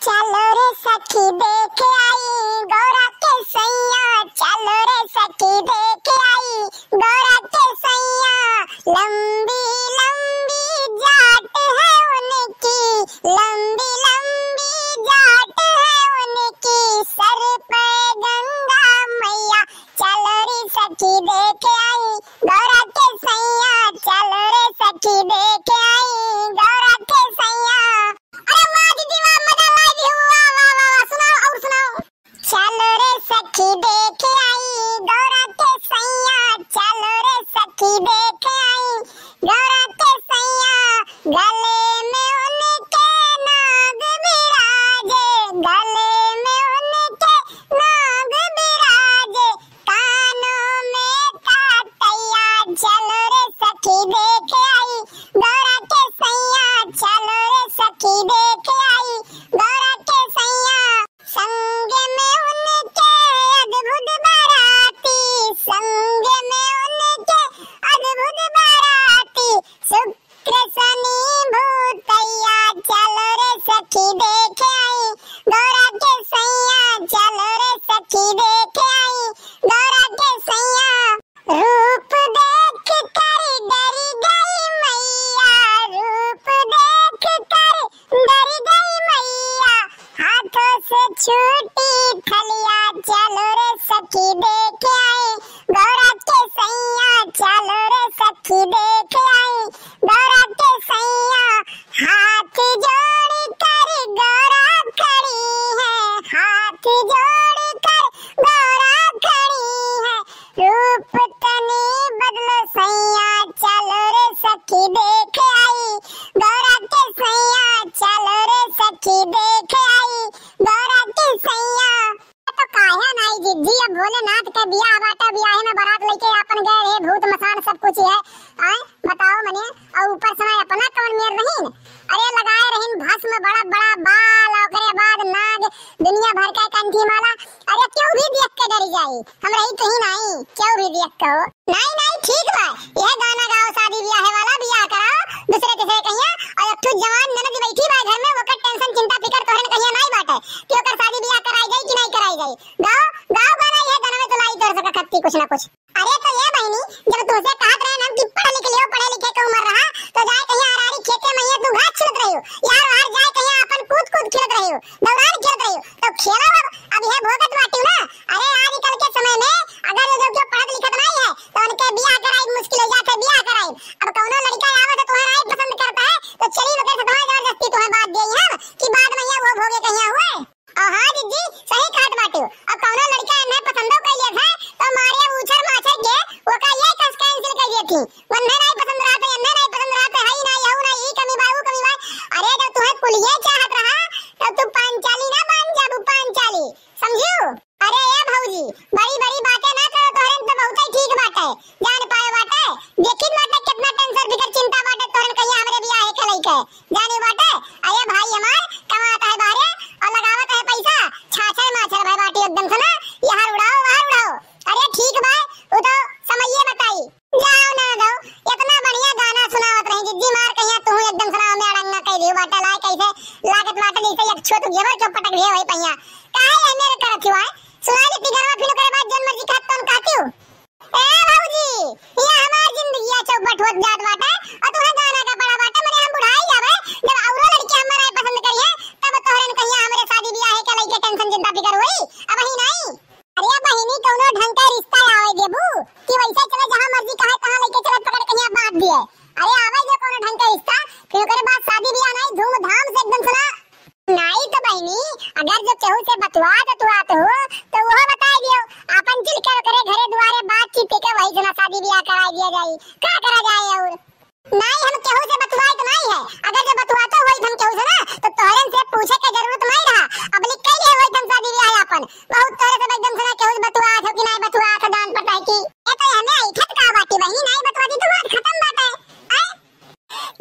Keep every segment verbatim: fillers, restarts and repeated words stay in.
चलो रे सखी देख आई गौरा के सैया, चलो रे सखी देख आई गौरा के सैया। लंबी लंबी जाट है उनकी, लंबी लंबी जाट है उनकी, सर पे गंगा मैया। चलो रे सखी देख आई गौरा के सैया, चलो रे सखी देख आई गौरा के सैया। अरे वाह दीदी वाह, मजा लाई दिहू, वाह, वाह, वाह, वाह, सुनाओ और सुनाओ। चलो रे सखी देख आई गौरा के सैया, चलो रे सखी देख आई गौरा के सैया। गले में उनके नाग विराजे, गले में उनके नाग विराजे, कानों में तातैया। चलो रे सखी देख आई गौरा के सैया, चलो रे सखी देख आई गौरा के सैया। संग में उनके अद्भुत बाराती, संग में उनके अद्भुत बाराती, शुक्र शनि भूतैया। चलो रे सखी देख आई गौरा के सैया, चलो रे सखी देख आई गौरा के सैया। रूप देख कर डर गई मैया, रूप देख कर डर गई मैया, हाथों से छूटी थलिया। चलो रे सखी देख आई गौरा के सैया, चलो रे सखी देख आई गौरा के सैया। हाथ जोड़ कर गौरा खड़ी है, हाथ जोड़ कर गौरा खड़ी है, रूप तनी बदलो सैया। चलो रे सखी देख आई गौरा के सैया, चलो रे सखी देख आई गौरा के सैया। तो काहे नाई जिज्जी, अब भोलेनाथ के बियाह बाटे, बियाहे में बारात लेके आपन गए रहे, भूत मसान सब कुछ है। आय बताओ मने, और ऊपर से ना अपना कवन मेर रहीन। अरे लगाए रहीन भस्म, बड़ा बड़ा बाल, ओकरे बाद नाग, दुनिया भर के कंठी माला। अरे केहू भी देख के डरी जाई, हम रही कहीं नाई, केहू भी देख के हो। नाई नाई ठीक बा, यह गाना गाओ, शादी बियाह वाला, बियाह कराओ दूसरे तीसरे कहिया, और एक ठो जवान ननद बैठी बा घर में, ओकर tension चिंता फिकर तोहरन कहिया नाई बाटे कि ओकर शादी बियाह कराई जाई कि नाई कराई जाई। गाओ गाओ गाना, यह गाना में तो लाई तोहर सका खत्ती कुछ ना कुछ। अरे तो ये बहिनी, जब तुमसे कहत रहे ना कि पढ़ लिख लियो, पढ़े लिखे के उम्र रहा, तो जाए कहीं अरारी खेते में ये तू घास छिलत रही हो, यार बाहर जाए कहीं अपन कूद कूद खेलत रही हो, दौड़ान खेलत रही हो, तो खेलो अब, अब ये भोगत बाटी ना। अरे आजकल के समय में अगर ये जो क्यों पढ़त लिखत नहीं है, तो उनके बियाह कराई मुश्किल हो जाते, बियाह कराई। अब कौनो लड़का आवे तो तुम्हारा ही पसंद करता है, तो चली वगैरह से तुम्हारी जबरदस्ती तुम्हें बात दिए हम कि बाद में ये वो भोगे कहीं हुए। और हाँ जिज्जी, सही कहत बाटे। अब कौनो लड़का एन्हे पसंदो कर लिया था, तो मारे अब उछर माछर के ओका ये कस cancel कर दिए थी। वन्हे नहीं पसंद रहा था, एन्हे नहीं पसंद रहा था, हई ना, यहू ना, ई कमी बा, ऊ कमी बा। अरे जब तुम्हें कुलिये चाहत रहा, तब तू पांचाली ना बन जाबू, पांचाली, समझियो? अरे ए भौजी, बड़ी बड़ी बातें ना करो, तोहरे तो बहुत ही ठीक बाटे, जान पाए बाटे, देखित बाटे कितना tension फिकर चिंता बाटे तोहरे कहिया हमरे बियाह के लइके। जाने बाटे, अरे भाई हमार कमात है बाहरे और लगावत है पैसा, छाछर माछर भय बाटी एकदम से ना, यहाँ उड़ाओ, वहाँ उड़ाओ। अरे ठीक बा, उ तो समइये बताई। जाओ ना दो, इतना बढ़िया गाना सुनावत रही, जिज्जी मार कहिया तू एकदम से ना में अड़ंगा कह दियो बाटे, लाए कैसे लागत बाटे जैसे एक छोट घेवर के पटक दिए वही पहिया। काहे ये मेरे करत हुआ है? सुना दे तिगरवा फिर ओकरे बाद जौन मर्जी कहत तौन कहती हूँ। ए भौजी, ये हमार जिंदगिया चौपट होत जात बाटे, और तुम्हें गाना का पड़ा बाटे, मने हम बुढ़ाई जावे, जब औरो लड़की हमारा पसंद करिए, तब तोहरन कहिया हमरे शादी बियाह के लइके tension चिंता फिकर होई, अबही नहीं। अरे बहिनी, कौनो ढंग का रिश्ता आवे देबू, कि वैसे चले जहाँ मर्जी कहे तहाँ लइके चले पकड़ कहिया बांध दिए। अरे आवे जो कौनो ढंग का रिश्ता, फिर ओकरे बाद शादी बियाह नहीं, धूमधाम से एकदम सुना। नाई तो बहिनी, अगर जो केहू से बतुआत उतुआत हो, तो वो बताई दियो। आपन चल के ओकरे घरे दुआरे बातचीत के वही से ना शादी बियाह कराई दिया जाई। का करा जाए और? नाई, हम केहू से बतुआई तो नाई है। अगर जो बतुआतो होई हम केहू से ना, तो तोहरन से पूछे के जरूरत नाई रहा। अब लिख के लिए होई हम शादी बियाह आपन। बहुत तोहरे से एकदम से ना केहू से बतुआत हो कि नाई बतुआत हो, जान पड़ता है कि। ये तो हमें ऐठत का बाटी बहिनी, नाई बतुआती तो बात खत्म बात है। आए?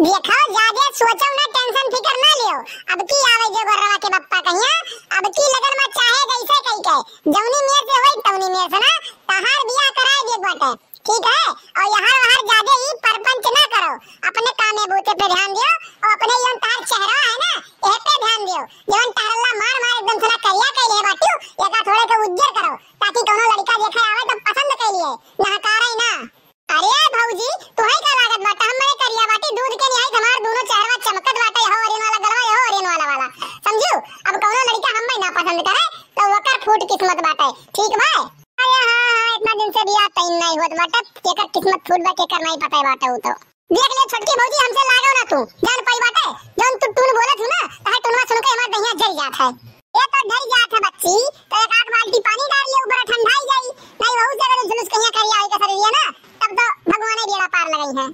देखो, जादे सोचो ना, tension फिकर ना लियो। अब की आवे जो गोर्रवा के बप्पा कहिया, अब की लगन में चाहे जैसे कही के, जौनी मेर से होई तौनी मेर से ना, तहार बियाह कराए दे बाटे, ठीक है? और यहाँ वहाँ जादे ही परपंच ना करो, अपने कामे बूते पे ध्यान दियो और अपने जौन तहार चेहरा है ना, यह पे ध्यान दियो। जवन टहरल्ला मार मार एकदम से ना करिया कइले बाटिउ, एका थोड़े के उज्जर करो, ताकि कउनो लड़िका देखे आवे तो पसंद कइ लिए, नहकारे ना। अरे भौजी, तुहई का लागत बाटे, हम मने करिया बाटी, दूध के निहाई हमार दूनो चेहरवा चमकत बाटे, यहो ओरियन वाला गलवा, यहो ओरियन वाला वाला, समझू? अब कउनो लड़िका हम ना पसंद करे, तो ओकर फूट किस्मत बाटे, ठीक बा? अरे हाँ, हाँ, इतना दिन से बियाह तइन नहीं होत बाटे, केकर किस्मत फूट बा, केकर नहीं पता बाटे उ तो। देख ले छोटकी भौजी, हमसे लागो ना तू, जान पाई बाटे, जौन तू टून बोलत हूँ ना, तहार टूनवा सुन के हमार दहिया जल जात है। ये तो ढल जात है बच्ची, तो एक आध बाल्टी पानी डाल ले, ऊपर ठंडाई जाई, नहीं बहुत जगह जुलूस कहिया करिया होई के शरीर ना, तब तो भगवाने बेड़ा पार लगई है।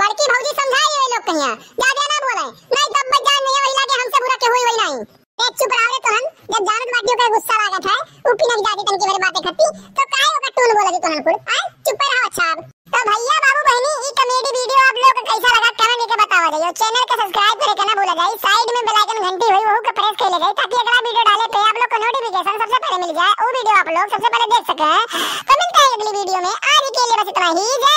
बड़की भौजी समझाई हुई लोग कहिया, ज्यादा ना बोले, नहीं तब मैं जान नहीं वही लागे हमसे बुरा के हुई वही नहीं। ए चुप रहो रे तोहन, जब जानत बाटियो के गुस्सा लागत है, ऊ पिनक जाती तनकी भर बातें करती, तो काहे ओकर टून बोलत ही तोहन कुल? आय, चुप रहो अच्छा अब। तो भैया बाबू बहनी, ई comedy video आप लोग के कैसा लगा comment करके बतावा जाइयो। Channel के subscribe करे के ना भूला जाई, side में bell icon घंटी होई, वहू के press कर ले जाई, ताकि अगला video डाले पे आप लोग को notification सबसे पहले मिल जाए, वो video आप लोग सबसे पहले देख सके। तो मिलते हैं अगली video में, आज के लिए बस इतना ही। जय